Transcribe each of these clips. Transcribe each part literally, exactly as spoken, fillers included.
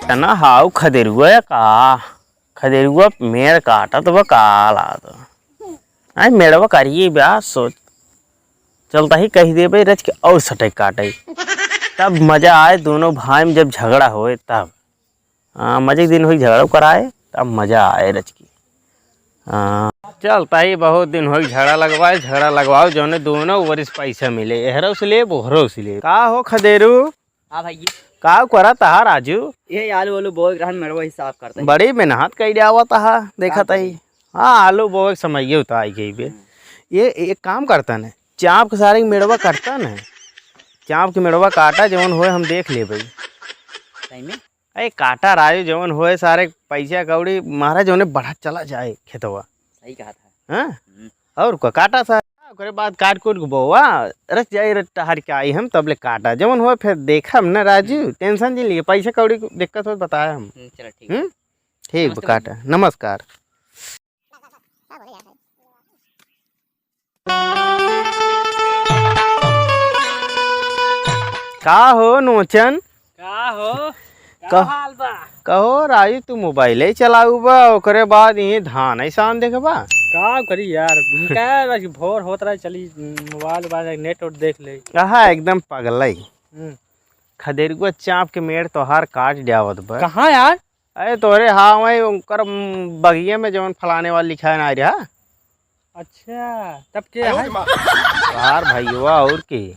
ना हाउ खदेरुआ का, खदेरुआ मेड़ काटत बा का लाद। आई मेड़वा करिए बा सोच। चलता ही कहि देबे रच के और सटक काटे। तब मजा आए दोनों भाई में जब झगड़ा होए तब। हाँ, मजे के दिन होई झगड़ा कराए, तब मजा आए रच के। हाँ, चलता ही बहुत दिन होई झगड़ा लगवाए, झगड़ा लगवाओ जौने दोनों ओर से पैसा मिले, एहरो से ले, ओहरो से ले। का हो खदेरू? हाँ भाई। का करत हा राजू? ये आलू वालू बोए के रहन, मेड़वा ही साफ करता है। बड़ी मेहनत कइले आवत हा, देखा का तही। करी? हाँ, आलू बोए के समय ये उतार गई बे। हम्म। ये एक काम करता ने, चाप के सारे मेड़वा काटता ने, चाप के मेड़वा काटा, जवन होए हम देख लेबे। सही में? अरे काटा राजू, जवन होए सारे पैसा कौड़ी मारा, जवने बढ़ा चला जाए खेतवा। सही कहा था। हाँ? हम्म। और का काटा सा, ओकरे बाद काट कूट के बोवा, रच जाई, रच टहर के आई हम, तब ले काटा। जवन होए फिर देखब न राजू, हम्म। टेंशन जिन लिए, पैसा कौड़ी के दिक्कत हो बताए हम। हम्म, चलो ठीक है। हम्म? ठीक, नमस्ते काटा। भाई। नमस्कार। का हो नोचन? का हो? का का हाल बा? कहो राजू, तू मोबाइल ही चलाऊ बा, ओकरे बाद यही धान ही सान देखबा। का करी यार, का बस भोर होत रहे, चली मोबाइल बा, नेट उट देख ले। आहा, एकदम पगलई। हम्म। खदेरुआ चाप के मेड़ तोहार काट जावत बा। कहाँ यार? अरे तोरे हाँ, वही उनकर, उम, बगिया में जवन फलाने वाला लिखा है ना रहा। अच्छा, तब के है? तोहार भैया और के?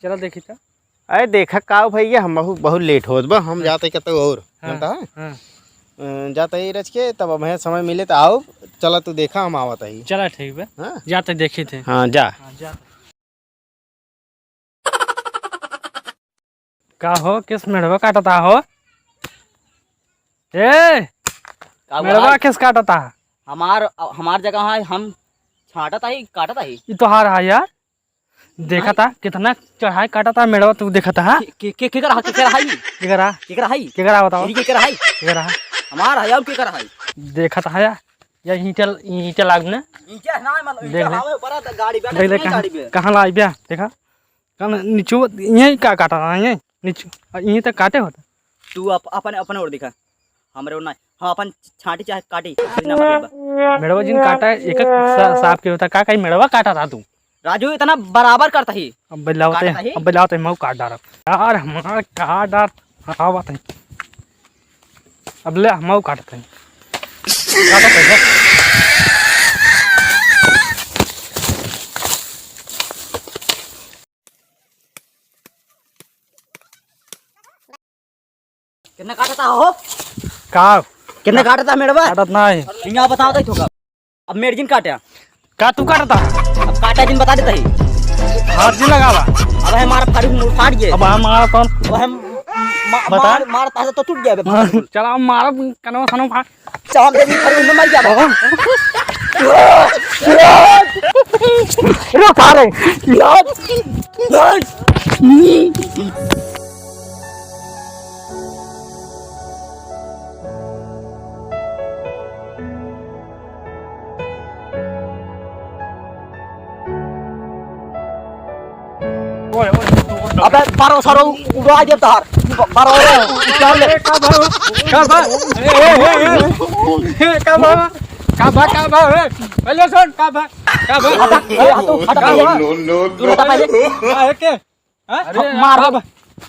चला देखी तो। अरे देखा का भैया, हम बहुत, बहुत लेट होत बा, हम हाँ। जाते कतौ और, हाँ, जानता है? हाँ। अ, जाते ही रच के, तब अब समय मिले तो आओ, चला तू देखा, हम आवत ही। चला ठीक बा। हाँ? जाते देखी थे। हाँ, जा। हाँ, जा। का हो, किस मेड़वा काटता हो? ए, का हुआ मेड़वा है? किस काटता? हमार, हमार जगह है, हम छाटत ही, काटत ही। ई तोहार है यार। देखा था, कितना चढ़ाई काटता मेड़वा, तू देखा था? के, के, के, केकर हा, केकर हा ई? केकर हा? केकर हा ई? केकर हा बताओ? ई केकर हा ई? केकर हा? हमार है, और केकर हा ई? देखा था यार, या ईंटे, ईंटे लाग ने। ईंटे ना, मतलब, देख ईंटे ले। हवे, बड़ा गाड़ी बा, देख ले, कितना कहाँ, गाड़ी बा? कहाँ लाई बा? देखा, कहाँ नीचे, यहीं का काटा रहा है, यहीं नीचे, यहीं तक काटे होता। तू अप-, अपन, अपन ओर दिखा, हमरे ओर ना, हम अपन छाटी चाहे काटी, कुछ ना मतलब बा। मेड़वा जिन काटा है, एक एक सा-, साफ के होता, का कहीं मेड़वा काटा था तू? राजू, इतना बराबर करता ही। अब बदलावत है, काटता ही। अब बदलावत है, मऊ काट डारब। यार, हमार काट डार, हटावत है। अब ले, मऊ काटत है। काटत है, ले। कितना काटता हो? का? कितना काटता मेड़वा? काटत नाही। यहाँ बताओ तो थोका। अब मेड़ जिन काटा। का तू काटता? अब काटा जिन बता देता ही। हाथ जिन लगावा। अब है मारा फाड़ी मुड़ फाड़ गए। अब हम मारा कौन? अब हम मा-, बता। मार, मार ताजा तो टूट गया बे। चला मारा कनवा सनो फाड़। चाप दे दी, अरे, उन्हें मर गया बाबा। रुक, आ रहे। ओए, ओए, अबे, बारो सारो उड़ा दे तार। ब-, बारो उड़ा ले। ए, का बा? का बा? ए, ए, ए, ए, ए, का बा? का बा, का बा, ए? पहले सुन, का बा? का बा? हटा, ए, हटो, हटा का पहले। बा? दूर हटा पहले। का है के? हाँ? अरे, मार। अब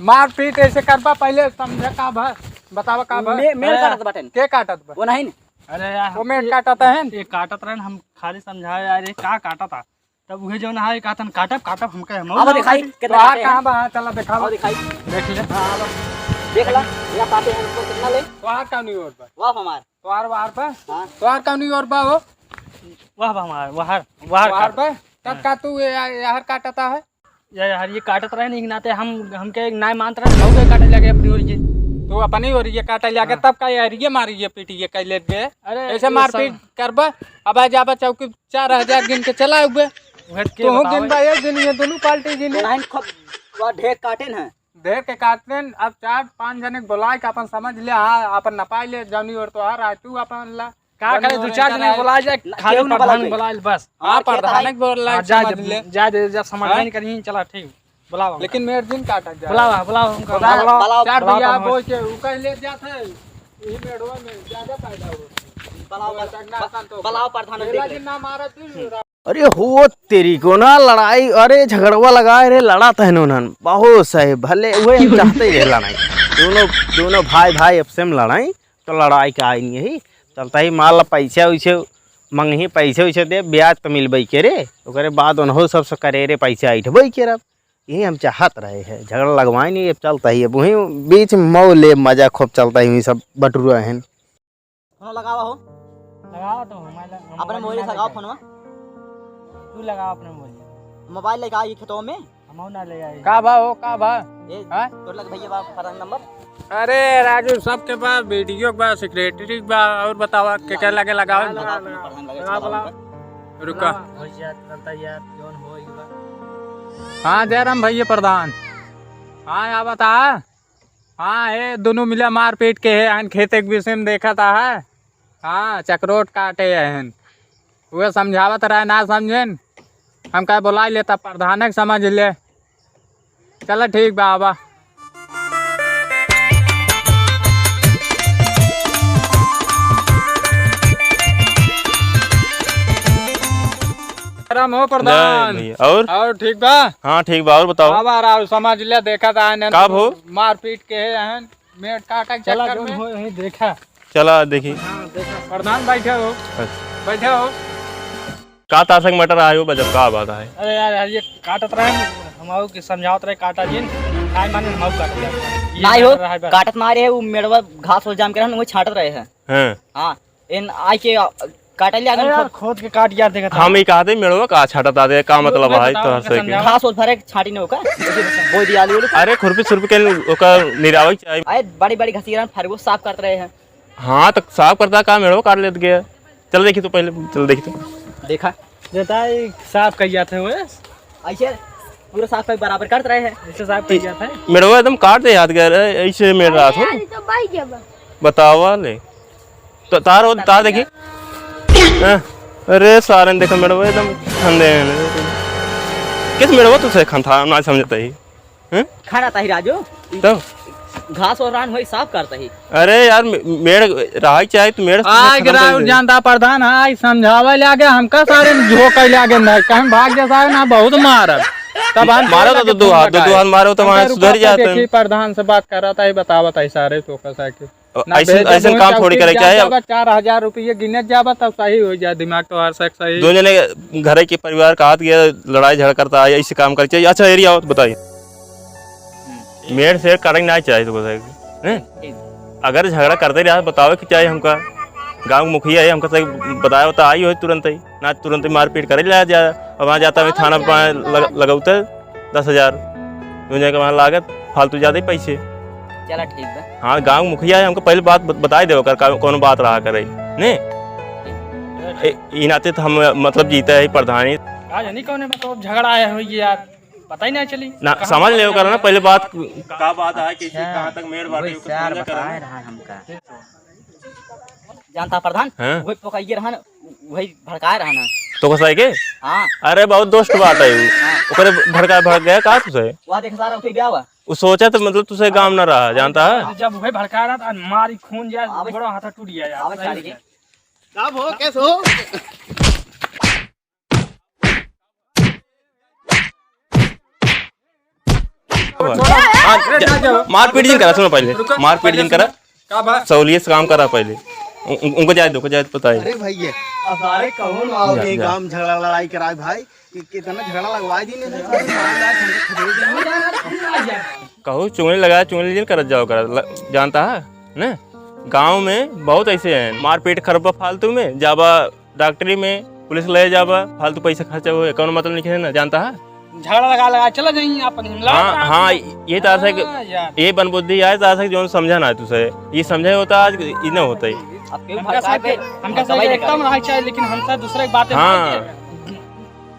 मारपीट ऐसे करबा, पहले समझा का बा? बतावा का बा? मे-, मेड़ अरे, काटत बाटेन। के काटत बा? वो नहीं न? अरे यार, वो मेड़ ये, काटत है न? ये काटत रहन, हम खाली समझाए यार, ये का काटत है? तब उहे जौन है, कहतन, "काटब, काटब," हम कहे, "हम अब ना दिखाई, काटी।" कितना तो आ काटे हैं? कहाँ बा? हाँ, चला दिखावा। अब दिखाई। देख ले। हाँ, अब देख ला, यहाँ काटे हैं ऊपर कितना ले? तो आ कौन ओर बा? वाह हमार। तो आर वार बा? हाँ। तो आर कौन ओर बा हो? वाह बा हमार, वाहर, वाहर तो आर काट। बा? तब हाँ। का तू ये, ये हर काटता है? या, यार, ये काटत रहे नहीं, नाते हम, हमके नाय मानत रहे, हम गए काटे लगे अपनी ओर ये। तू अपनी ओर ये काटे लगे, हाँ। तब का यार ये मारी ये पीटी ये कह लेत गए? अरे, ऐसे ये मारपीट सब करबा, अब आ जाबा चौकी चार हजार गिन के चला उबे। उहे के तू बतावे। गिन बा, एक दिन ये दोनों पार्टी गिनी। नहीं, खूब, वह ढेर काटे न। ढेर के काटे न, अब चार पाँच जने के बुलाए के अपन समझ ले, हाँ, अपन नपाई ले, जौनी ओर तो आ रहा है, तू अपन ला। का करे, दो चार जने बोला जाए, ना, खाली केहू ना प्रधान बोला जाए। बोला ले बस। हाँ, हाँ, खेत प्रधान है। के बोला हाँ, जाए समझ दे, ले। जाए दे, जब समाधान हाँ? करिए, चला, ठीक। बुलावा। लेकिन मेड़ जिन काटा जा। बुलावा, बुलावा हमका। बुलावा, बुलावा, चार बुलावा भैया तो बोल के उ कहीं ले जात है। यही मेड़वा में ज्यादा फायदा हो। बुलावा, तो डरना ब-, संतोष। बुलावा प्रधान, मेला देख ले। जिन ना मारा तू। अरे हो तेरी को ना लड़ाई, अरे झगड़वा लगाए रे, लड़ा तहन उन्हन बहुत सही, भले वही हम चाहते ही रहे लड़ाई। दोनों, दोनों भाई भाई आपसे में लड़ाई, तो लड़ाई का आई नहीं है। चलता ही मान ला पैसे वैसे मंगही, पैसे वैसे दे, ब्याज तो मिलबे के रे, ओकरे बाद उन्हों सबसे करे रे पैसे ऐठबे के रब। यही हम चाहत रहे हैं, झगड़ा लगवाए नहीं, अब चलता ही, अब वहीं बीच में मऊ ले मजा खूब चलता ही, वहीं सब बटुरा हैं। फोन लगावा हो। लगावा तो, मैं ल-, हम अपने मोबाइल मोबाइल से ना लगावा लगा। फोनवा। तू लगावा अपने मोबाइल से। मोबाइल लेके आई खेतों में। हमहू ना ले आई। का बा हो, का बा? ए, हाँ? तोर लग भैया बा, प्रधान नंबर। अरे राजू, सबके बा, बीडीओ बा, सेक्रेटरी बा, और बतावा, के के लगे लगावा? लगा, लगा, लगा, प्रधान लगे, लगा, चलावा लगा। उनका। रुका। हो जात, चलता यार, जौन हो, ई बा। हाँ, जयराम भैया प्रधान। हाँ, या बता। हाँ, हे दुनू मिला मारपीट के हे, हन खेते के विषय में देखत आहा। हाँ, चकरोट काटे हन। उहे समझावत रहे, ना समझेन। हम कहे बोलाई लेता, प्रधान के समझ ले। चला ठीक बा, आवा। राम हो प्रधान। जय भैया। और? और ठीक बा? हाँ, ठीक बा। और बताओ। आवा राव, समझ ले, देखा था, का भो? मारपीट के हे हन। मेड़ काटा के चला, चक्कर जौन में। हो, यहीं देखा। चला, देखी। हाँ, देखा। प्रधान, बैठे हो। अच्छा। बैठे हो। का तासक मटर आए हो, बजब का बात है? अरे यार, यार, ये काटत रहे, हम आऊ के समझावत रहे, काटा जिन, नाई माने हम आऊ काट दिया। ये नाई हो, मटर रहा है बस। काटत ना रहे, वो मेड़वा घास और जाम के रहन, वो छाटत रहे हैं। हाँ। हाँ, इन आई के, अ, काटे ले अरे आगन यार, खोद। खोद के काट यार, देखत हम है। ही कहते मेड़वा का छाटत आते, का मतलब भाई, बताओ, तोहर उनका से के? समझाओ। घास और भरे छाटी ने ओका, बोई दिया आलू उलू। अरे खुरपी सुरपी के ओका निरावे के चाही। अरे बड़ी बड़ी घसीरन फरगो साफ करत रहे हैं। हाँ, तो साफ करता का मेड़वा काट लेत गया। चल देखी तो पहले, चल देखी तो। देखा। जताई साफ कइया थे वो। ऐसे पूरा साफ कइ बराबर करत रहे हैं। ऐसे साफ कइया थे। मेड़वा एकदम काट दे याद कर, ऐसे मेड़ रहा था। अरे, तो भाई क्या बा? बतावा ले। तो तार हो, तार देखी। हाँ। अरे सारन देखो मेड़वा एकदम ठंडे हैं। किस मेड़वा तुझसे खन था, ना समझता ही। हैं? खड़ा ताही राजू। तब? घास और रान होई साफ करता ही। अरे यार, मे-, मेड़ रहा ही चाहे तो मेड़ से आय खत्म कर गिराव दे। जनता प्रधान, आय समझावे लागे, हमका सारे झोंके लागे ना, कहीं भाग जा सारे ना, बहुत मार। तब हम मारो तो दो हाथ, दो, दो हाथ मारो तो वहाँ सुधर जाते हैं। देखी प्रधान से बात कर रहा था, ये बतावत है सारे तो कैसा के। अब ना ऐसन, भेजे ऐसन मुँह काम का थोड़ी फिर करे के चाही। जाबा, चार हजार रुपये गिने जाबा, तब सही हो जाए दिमाग तो हर शक सही। दो जने घर के परिवार का हाथ गया, लड़ाई झगड़ा करता है, ऐसे काम करे चाहिए। अच्छा, एरिया आओ तो बताइए। मेड़ से करेंगे ना चाहिए तो बताइए, हैं? ठीक। अगर झगड़ा करते रहा, बतावे के चाहिए हमका। गाँव के मुखिया है, हमका सही बताया होता, आई हो तुरंत ही। ना तुरंत ही मारपीट करे ला जा, अब वहाँ जाता है थाना पर लग-, लगौते दस हजार, दो जने के वहाँ लागत, फालतू ज्यादा ही पैसे। चला ठीक बा। हाँ, गाँव मुखिया है, हमको पहले बात बत-, बताई दे ओकर का-, कौन बात रहा करे, ने? ए, ई नाते तो हम, मतलब, जीते है प्रधानी। का जानी कौन है, मतलब, झगड़ा आया हो ये यार, पता ही नहीं चली। ना, समझ ले ओकर ना, पहले बात। का बात है, कैसे, अच्छा, कहाँ तक मेड़ बाटे, वही ओकर सार समझा करा बताए ना। रहा हमका। जानता प्रधान, हाँ? वही पकाइए रहा ना, वही भड़काए रहा ना। तो कसाई के? हाँ। अरे बहुत दुष्ट बात है वो। हाँ। ओकरे भड़का भड़क गया का तुझे? वह देख सारा उठे गया हुआ। वो सोचा तो मतलब तुझे काम ना रहा, जानता है? जब वही भड़काए रहा था, मारी खून जाए, आवे। बड़ा हाथ टूट गया यार। आवे सारी के। का हो, कैसे हो? हाँ, जा, मारपीट जिन करा, सुनो पहले। रुको, मारपीट जिन करा। का बा? सहूलियत से काम करा पहले। उन-, उन-, उनको जाए दो, उनको जाए दो, पता है। अरे भैया, अब सारे कहूँ ना आओ, जा, ये जा। गाँव में झगड़ा लड़ाई कराए भाई, कि-, कितना झगड़ा लगवा दी ने। कहूँ चुंगली लगाए, चुंगली जिन करत जाओ करा, ल-, जानता है ना? गाँव में बहुत ऐसे हैं, मारपीट करबा फालतू में, जाबा डॉक्टरी में पुलिस ले जाबा, फालतू पैसा खर्चा हुए, कौनो मतलब नहीं है ना, जानता है? झगड़ा लगा लगा चला जाई अपन हिमला हाँ, हाँ, ये तार से हाँ, यार। ये बन बुद्धि आए तार से जोन समझा ना तुझे, ये समझे होता आज, ये ना होता ही। अब क्यों हमका भड़का साथ, के हमका साथ भड़कावे एकता में रहे चाहे, लेकिन हमसे दूसरे की बातें हाँ। मत कीजिए।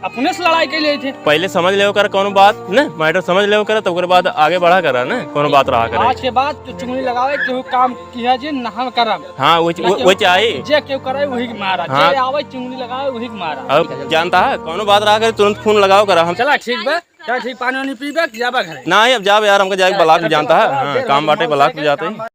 अपने से लड़ाई के लिए थे। पहले समझ लेव कर कौनो बात, न, matter समझ लेव कर, तब ओकरे बाद आगे बढ़ा करा, न, कौनो बात रहा करे। आज के बाद तो चुंगली लगावे, केहू काम किया जे, ना हम करम। हाँ, वो, ना वो, केहू वो चाही। जे केहू करे, वही के मारा। हाँ। जे आवे, चुंगली लगावे, वही के मारा। अब जानता है, कौनो बात रहा करे, तुरंत फोन लगाव करा हम। चला, ठीक बा। चला, ठीक, पानी वानी पीबे, जाबा घरे। ना, अब जाब यार, हमका जाए के ब्लॉक जानता है। हाँ, काम बाटे, ब्लॉक जाते हैं।